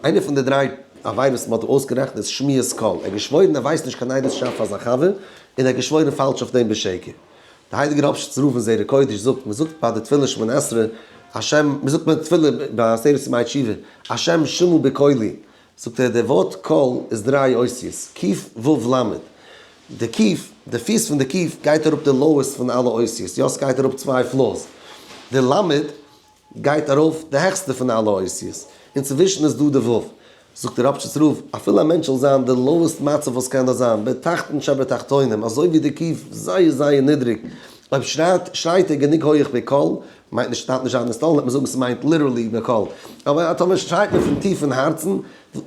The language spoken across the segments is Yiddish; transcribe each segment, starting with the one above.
איינע פון די דריי עבירות וואס מען האט אויסגערעכנט איז שמיעת קול, ער האט געשוואוירן ער ווייסט נישט קיין עדות שאף פאר זיין חבר, און ער האט געשוואוירן פאלש אויף דעם בשקר. דער הייליגער ראפשיצער רב אין זרע קודש זאגט, מען זאגט ביי די תפילה שמונה עשרה, השם, מען זאגט ביי די תפילה ביי עשרת ימי תשובה, השם שמעו בקולי, זאגט ער, דער ווארט קול איז דריי אותיות, ק' ו' ל'. די ק', די פיס פון די ק' גייט אראפ די lowest פון אלע אותיות, יא ס'גייט אראפ צוויי floors. די ל' גייט ארויף די העכסטע פון אלע אותיות, אינצווישן איז דא די ו'. זאגט דער ראפשיצער רב, אפילו א מענטש זאל זיין די lowest מצב וואס קען נאר זיין, בתחתון שבתחתונים, אזוי ווי די ק', זייער זייער נידריג, אויב שרייט שרייט ער גענוג הויעך בקול, מיינט נישט ס'דארף נישט זיין אין סטאלין, לאמיר זאגן ס'מיינט literally בקול, אבער טאמער שרייט מען פון טיף אין הארצן,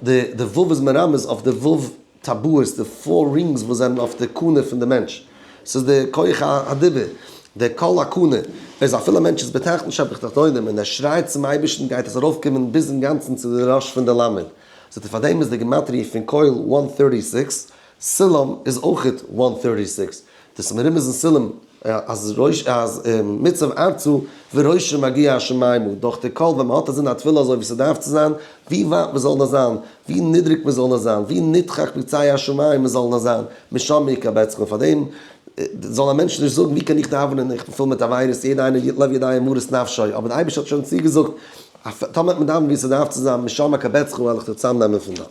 די די ו' איז מרמז אויף די ו' טבעות, די four rings וואס זענען אויף די קנה פון די מענטש, ס'איז די כח הדיבור, די קול הקנה, איז אפילו א מענטש איז בתחתון שבתחתונים און ער שרייט צום אייבערשטן גייט עס ארויפקומען ביז אינגאנצן צו די ראש פון די למד, זאגט ער פארדעם איז די גימטריא פון קול one thirty six, סולם איז אויכעט one thirty six, דאס איז מרומז אין סולם אז ראש אז מוצב ארצה וראשו מגיע השמימה, דורך די קול ווען מ'האט אזין א תפילה אזוי ווי ס'דארף צו זיין, ווי ווייט מ'זאל נאר זיין, ווי נידריג מ'זאל נאר זיין, ווי נדחק מקצה השמים מ'זאל נאר זיין, משם יקבצך, און פארדעם זאל א מענטש נישט זאגן ווי קען איך דאווענען איך בין פול מיט עבירות, יעדע איינער לב יודע מרת נפשו, אבער די אייבערשטער האט שוין צוגעזאגט אז טאמער וועט מען דאווענען ווי ס'דארף צו זיין, משם אקבצך וועל איך דיר צוזאמנעמען פון דארט.